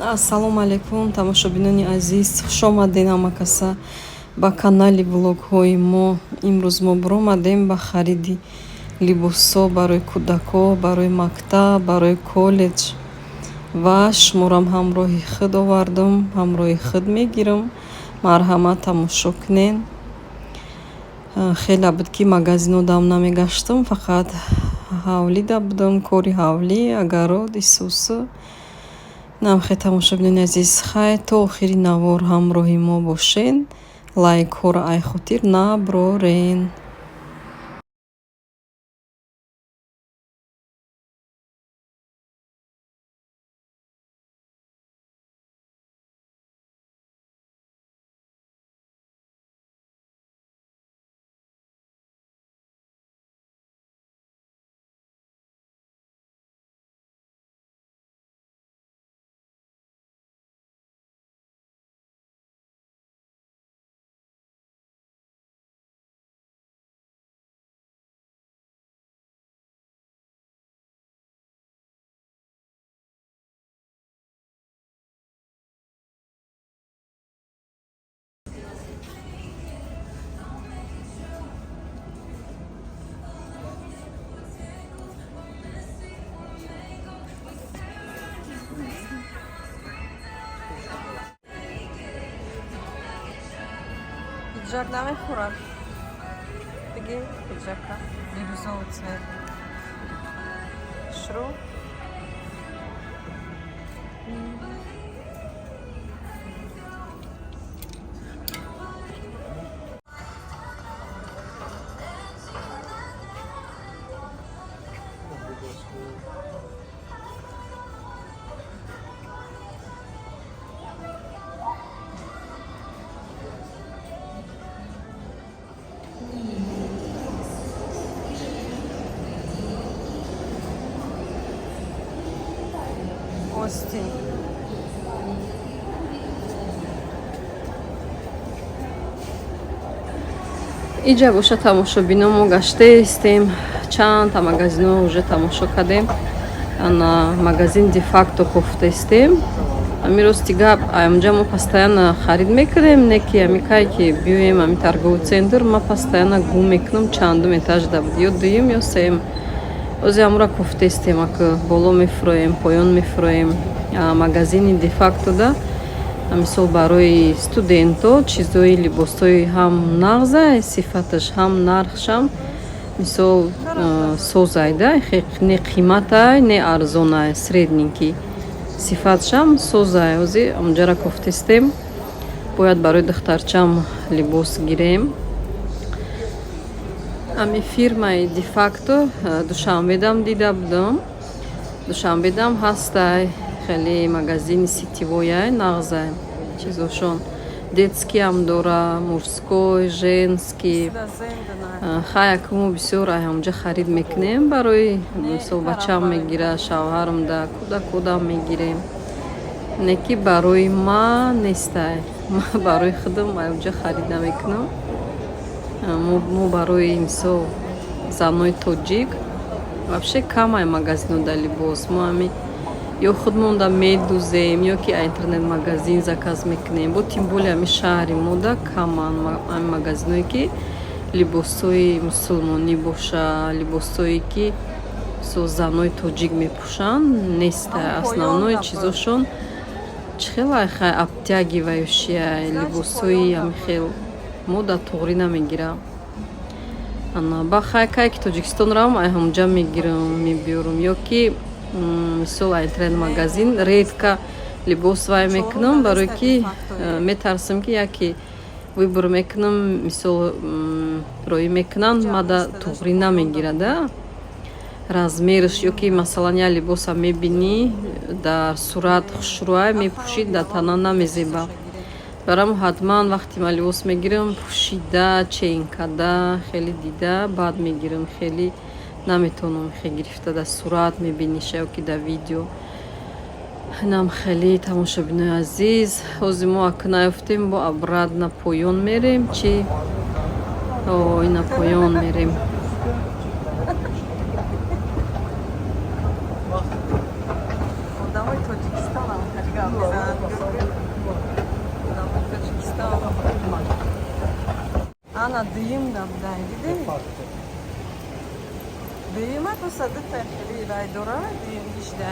Ассалому алайкум, тамошобинони азиз, хуш омадед ҳама каса ба канали влогҳои мо. Имрӯз мо биромадем ба хариди либосҳо барои кӯдакҳо, барои мактаб, барои коллеҷ ва шуморам ҳамроҳи худ овардум, ҳамроҳи худ мегирам. Марҳамат, тамошо кунед. Хеле буд, ки магазино дам намегаштам, фақат ҳавлида будам, кори ҳавлӣ, огород, исусу. Намхе, тамошобинони азиз, хай, то охири навор ҳамроҳи мо бошед, лайкҳоро ай хотир наброрен. Пиджак намехӯрад, диги пиджака бирюзовый цвет шру. Остин. Иҷа боша, тамошобино, мо гаштаистем, чандта магазино уже тамошо кардем. Ана магазин Дефакто кофтаистем. Ами рости гап, амҷа мо постоянно харид мекунем, не ки ами кай ки биёем ами торговый центр, ма постоянно гум мекунам, чандум этажда буд, ё дуюм, ё сеюм. Ози амура кофтаистем, ака боло мефуроем, поён мефуроем. Магазини Дефактода, мисол, барои студентҳо чизои либосҳои ҳам нағза, сифаташ ҳам, нархшам, мисол, созайда, не қиматай, не арзонай, средненький, сифатшам созай. Ози онҷара кофтистем, бояд барои духтарчам либос гирем. Ами фирмаи Дефакто Душанбедам дида будам, Душанбедам ҳастай, хеле магазини сетевой ай, нағзай чизошон, детский ам дора, мужской, женский. Хай, акмо бисёр ай ҳамҷа харид мекунем, барои мисол бачам мегира, шавҳарам да, кӯдакудам мегирем, не ки барои ма нестай, ма барои худам айонҷа харид намекунам. Мо барои, мисол, занои тоҷик вообще камай магазино да либос. Мо ами ё худмонда медузем, ё ки интернет магазин заказ мекунем. Бо тем более ами шаҳри мода каман ами магазиное, ки либосҳои мусулмонӣ боша, либосҳое ки, мисол, занои тоҷик мепӯшанд, неста. Основной чизошон чӣ хелай, хай, обтягивающий либосҳои ами хел мода туғрӣ намегирам. Ана ба хай, кай ки Тоҷикистон равам, ай ҳамҷа мегирам, мебиёрам, ё ки, мисол, интернет магазин редко либос вай мекунам, барое ки метарсам, ки яке выбор мекунам, мисол, роӣ мекунанд, мада туғрӣ намегирада размераш, ё ки, масалан, як либоса мебинӣ дар сурат хушрӯай, мепӯшӣ, дар тана намезеба. Барам ҳатман вақте ман либос мегирам, пӯшида, ченкада, хеле дида, баъд мегирам. Хеле наметавонам хе гирифта, дар сурат мебиниша ё ки дар видео. Инам хеле, тамошобинои азиз, ҳозир мо ака наёфтем, бо обратно поён мерем чи ина поён мерем. Одамои Тоҷикистонам гап мезананд. Ана дуюм да будай, дидӣ? Дуюма просто дута хеле вай дора, дуюм гишда.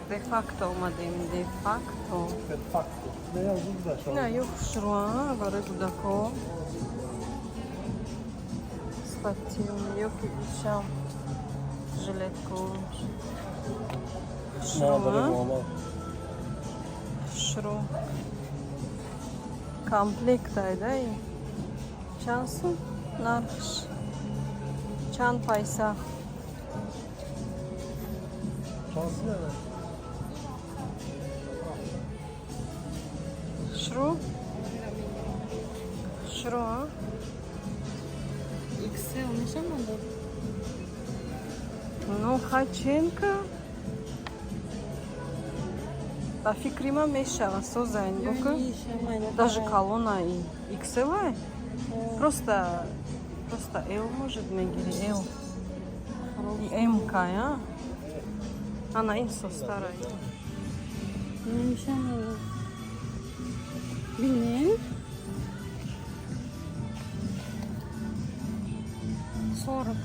Де-факто омадем, де-факто. Ина ё хушрӯа барои кӯдако. Спортивный, ё ки ишам жилетку. Хушрӯа. Хушрӯ. Комплект айда и. Чанд сум нархш? Чанд пайса? Хушрӯ? Хушрӯ, а? XL мешавад? Ну, хаченка. Ба фикри ман мешава, соза нигоҳ кун. Даже колона и XL -ай? Просто L может мегири, L. И МК, а? Ана ин состара. Намешавад. Бинем. 40.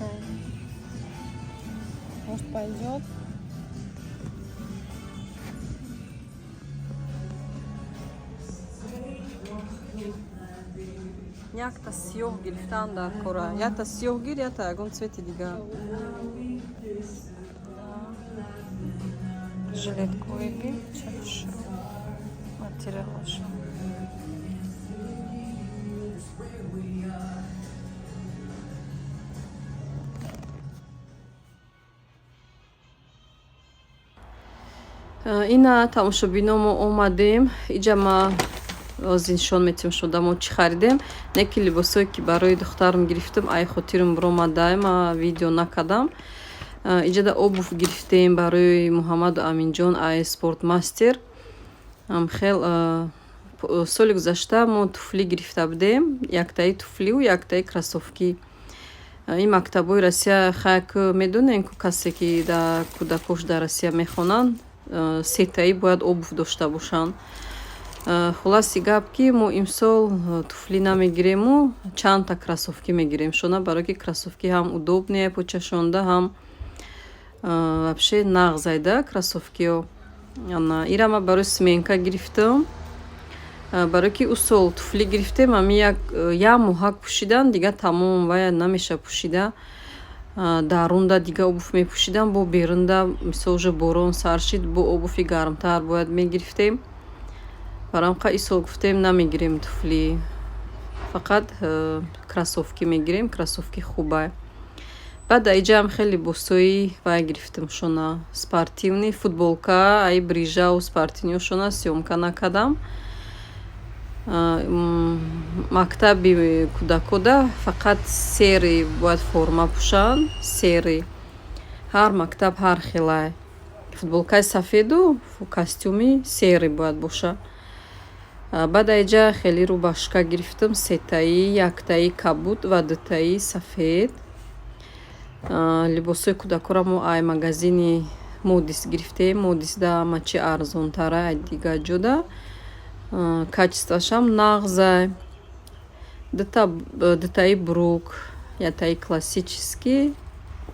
Может, пойдет? Якта сиёҳ гирифтан дар кора. Якта сиёҳ гир, якта ягон цвети дигар. Жилеткои бин, ча хушрӯ. Материалашон. Ина тамошобино, мо омадем. Иҷа ма ози нишон метиҳем шуда мо чӣ харидем. Не ки либосое ки барои духтарам гирифтам, ай хотирам биромадай, ма видео накардам. Иҷада обувь гирифтем барои Муҳаммаду Аминҷон ай Спортмастер. Хел соли гузашта мо туфлӣ гирифта будем, яктаи туфлиу яктаи кроссовки. Ин мактабҳои Россия хаяк медонем ку, касе ки дар кӯдакош дар Россия мехонанд, сетаӣ бояд обувь дошта бошанд. Хулоси гап, ки мо имсол туфлӣ намегирему чандта кроссовки мегирем шона, барое ки кроссовки ҳам удобные почашонда, ҳам вообще нағзайда кроссовкиҳо. Ира ма барои сменка гирифтам, барое ки ӯ сол туфлӣ гирифтем, ами як моҳак пӯшидан, дига тамом вая намеша пӯшида. Дарунда дига обувь мепӯшидам, бо берунда мисол уже борон сар шид, бо обуви гармтар бояд мегирифтем. Барои ин сол гуфтем, намегирем туфлӣ, фақат кроссовки мегирем, кроссовки хубай. Баъд дар иҷаам хеле либосҳои вай гирифтам шона, спортивный, футболка, ай брижаву спортивныйошона съёмка накардам. Мактаби кӯдакода фақат серый бояд форма пӯшанд, серый. Ҳар мактаб ҳар хелай. Футболкаи сафеду костюми серый бояд боша. Баъд дар иҷа хеле рубашка гирифтам, сетаӣ, яктаи кабуд ва дутаи сафед. Либосҳои кӯдакоро мо ай магазини Модис гирифтем. Модисда ҳама чи арзонтара ай дигар ҷода. Качествоашам нағзай. Дутаи брюк, яктаи классический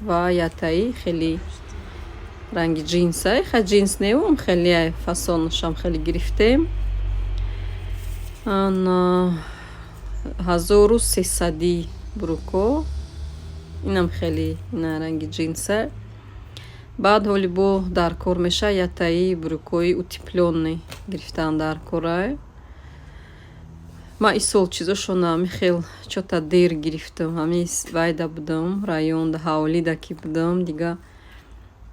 ва яктаи хеле ранги ҷинсай. Ха, ҷинс невум, хеле фасонашам хеле гирифтем. Ана 1300-ӣ брюко. Инам хеле ина ранги ҷинса. Баъд ҳоли бо дар кор меша яктаи брюкои утеплённый гирифтан дар корай. Ман ин сол чизошона ҳами хел чота дер гирифтам. Ҳами вайда будам, районда, ҳавлида ки будам, дига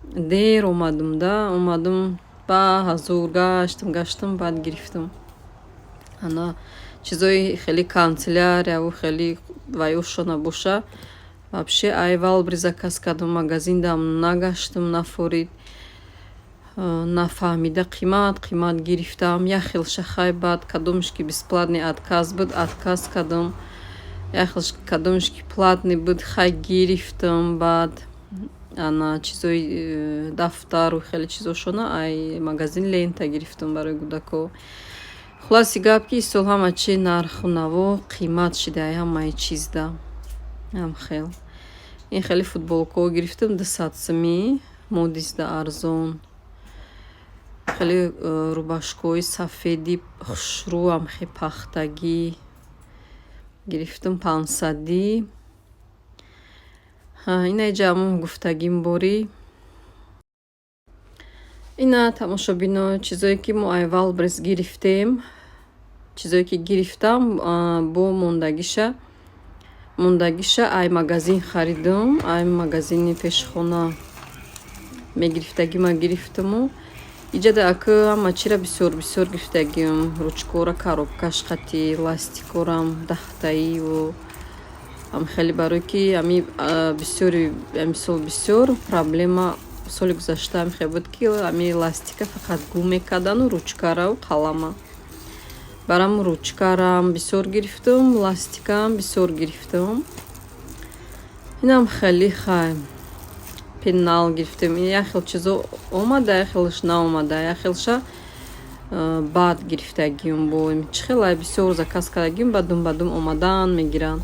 дер омадам да, омадам ба ҳазур гаштам, гаштам, баъд гирифтам. Ана чизои хеле канцелярияву хеле вайошона боша, вообще ай Вайлдберриз заказ кардам, магазиндам нагаштам, нафорид. Нафаҳмида қимат қимат гирифтам. Як хел шахай, баъд кадомеш ки бесплатный отказ буд, отказ кардам. Як хелш кадомеш ки платный буд, хай, гирифтам. Баъд ана чизои дафтару хеле чизошона ай магазин Лента гирифтам барои кӯдако. Хулоси гап, ки исол ҳама чи нарху наво қимат шида, ҳамаи чизда ҳам хел. Ин хеле футболкаҳо гирифтам, 200 сумӣ, Модисда арзон. Хеле рубашкаҳои сафеди хушрӯам, хе пахтагӣ гирифтам, 500-ӣ. Ина иҷа ҳамон гуфтагим борӣ. Ина, тамошобино, чизое ки мо ай Вайлдберриз гирифтем, чизое ки гирифтам, бо мондагиша ай магазин харидам, ай магазини пешхона мегирифтагима гирифтаму. Иҷада ака ҳама чира бисёр бисёр гирифтагим: ручкора коробкаш қати, ластикорам 10-таиву ам хеле, барое ки ами бисёри мисол бисёр проблема. Соли гузашта ам хел буд, ки ами ластика фақат гум мекардану ручкараву қалама. Барам ручкарам бисёр гирифтам, ластикам бисёр гирифтам. Инам хеле, хай, пенал гирифтем. Як хел чизо омада, як хелш наомада, як хелша баъд гирифтагим. Бо чӣ хел бисёр заказ кардагим, бадум бадум омадан мегиранд.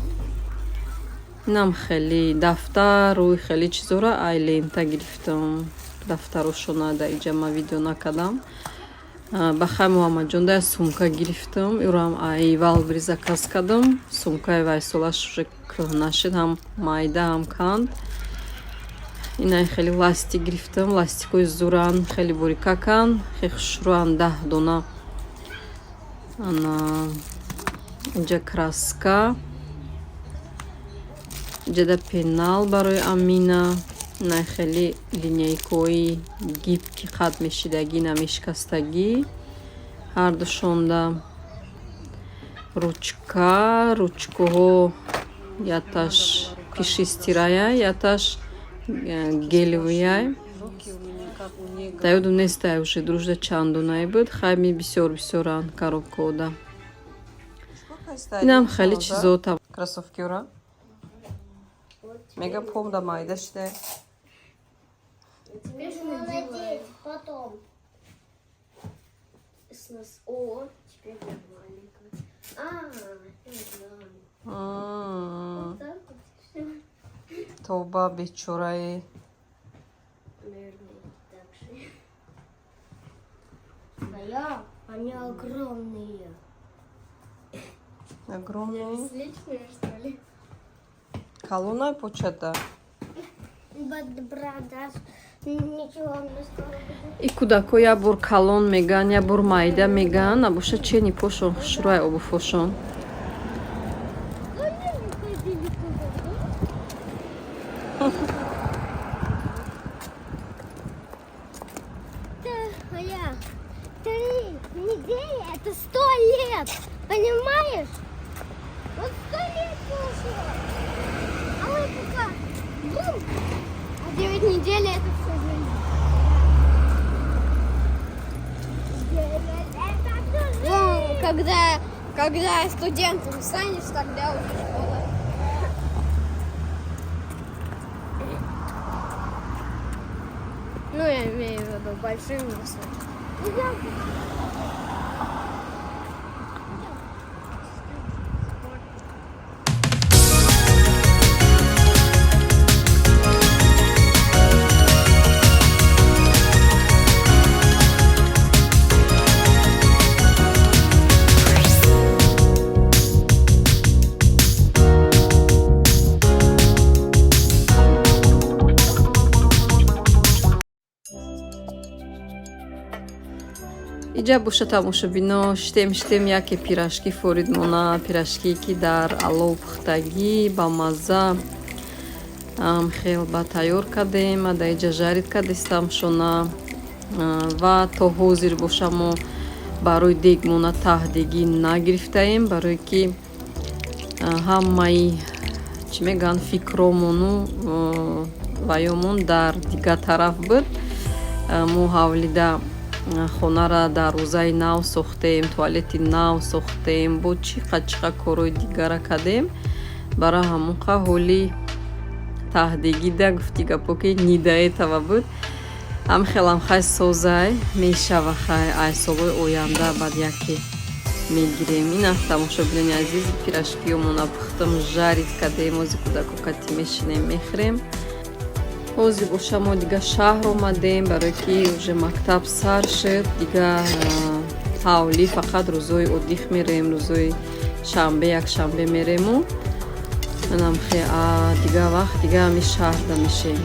Инам хеле дафтару хеле чизора ай Лента гирифтам. Дафтарошона да иҷа ма видео накардам. Ба хай, Муҳаммадҷон да сумка гирифтам, ӯрам ай Вайлдберриз заказ кардам. Сумкаи вайсолаш уже кӯҳна шуд, ҳам майда, ҳам канд. Инай хеле ластик гирифтам, ластикҳои зуран, хеле борикакан, хеле хушрӯан, 10 дона. Ана инҷа краска, иҷада пенал барои Амина. Инай хеле линейкаҳои гибкий, қат мешидагӣ, намешикастагӣ, ҳардушонда. Ручка, ручкаҳо яташ пиши-стирая, яташ гелевыяй. Да ёдум нестай уже дружда чанд донае буд. Хай, ми бисёр бисёранд коробкаода. Инам хеле чизо. Кроссовкиора мега пом да майда шида. Нужно надеть потом. О, теперь нормальненько. А, я знаю. Вот так вот всё. Тоба, бечораи. Наверное, так же. А я, они огромные. Огромные. Сличные, что ли? Калонай почата. Ничего, мне скоро будет. И кӯдако як бор калон меган, як бор майда меган. Набоша, чени пошон хушрӯай, обуфошон. Они не ходили туда, да? Да, я 3 недели это 100 лет, понимаешь? Вот 100 лет прошло. А мы пока бум, а 9 недель это всю жизнь. Девять это всю жизнь. Ну, когда студентом станешь, тогда уже школа. Ну, я имею в виду большим высоким. Идем. Иҷа боша, тамошобино, штем штем, яке пирожки форид мона, пирожкие ки дар алов пухтагӣ, ба мазза хел ба тайёр кардем. Ада иҷа жарить кардистам шона. Ва то ҳозир боша мо барои дегмона таҳдегӣ нагирифтаем, барое ки ҳамаи, чӣ мегӯянд, фикромону ваёмон дар дигар тараф буд. Мо ҳавлида хонара дарвозаи нав сохтем, туалети нав сохтем, бо чӣ қад чӣ қад корҳои дигара кардем. Барои ҳамон қа ҳоли таҳдигида гуфти гапо ки не до этого буд. Ҳам хелам хай созай мешава, хай ай солҳои оянда баъд яке мегирем. Ина, тамошобинони азиз, пирожкиёмона пухтам, жарить кардем. Ози кӯдако кати мешинем, мехӯрем. Ҳозир боша мо дига шаҳр омадем, барое ки уже мактаб сар шуд. Дига ҳавлӣ фақат рӯзои отдых мерем, рӯзои шанбе, якшанбе мерему. Манам хе дига вақт дига ҳами шаҳрда мешем,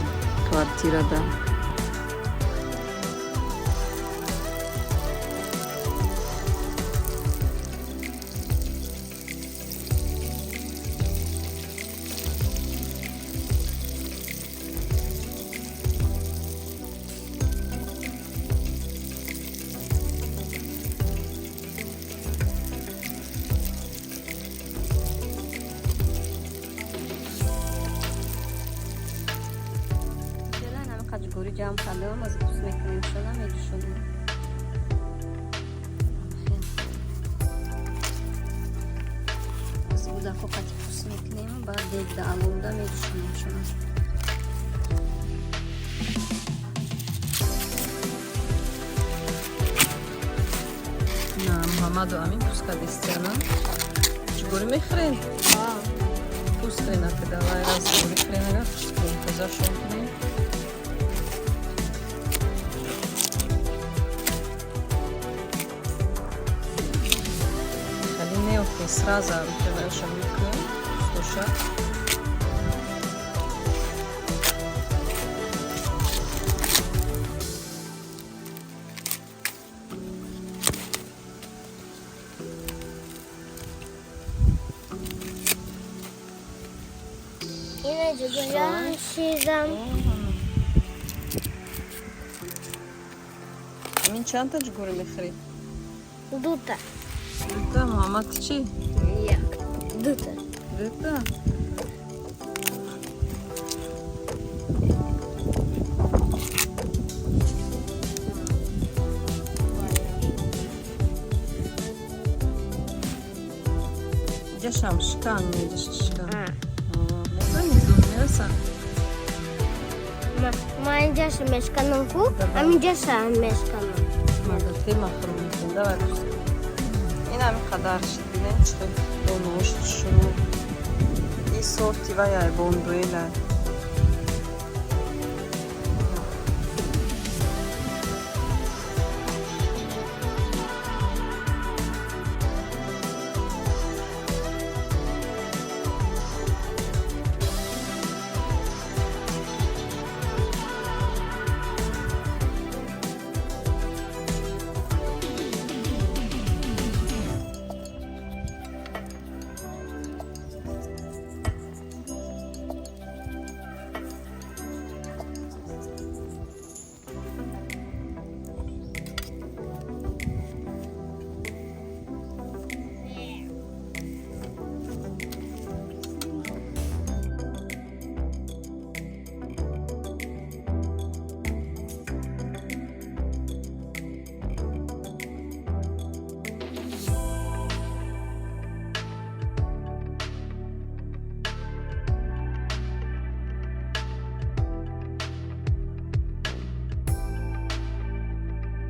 квартирада. Қаҷгорӣ ҷамъ кардам, аз пӯст мекунем, шона меҷӯшонем. Аз кӯдако қати пӯст мекунем, баъд дегда аловда меҷӯшонем шона. На, Муҳаммаду Амин пӯст кардистиана. Ҷугорӣ мехӯрен? Пӯст хӯрен, ака, давай раз ҷугорӣ хӯрен, ага пӯст кунем, тозашон кунем. Хеле неохе, сразу рухеваша мекунем, пӯстоша. Ина ҷугорам шизам. Амин, чандта ҷугорӣ мехӯрӣ? Дута. Дута. Муҳаммад чӣ? Як. Дута. Дута. Ҷашам шикан, ҷаша шикан. Мезани, зуд мераса. Ма инҷаша мешканам ку, аминҷаша мешканам. Мадате махрум мекунем. Давай пӯст кун. Ин ҳамин қадар шид, бинед, чӣ хел донош шурӯъ. И сорти вай бондуэлай.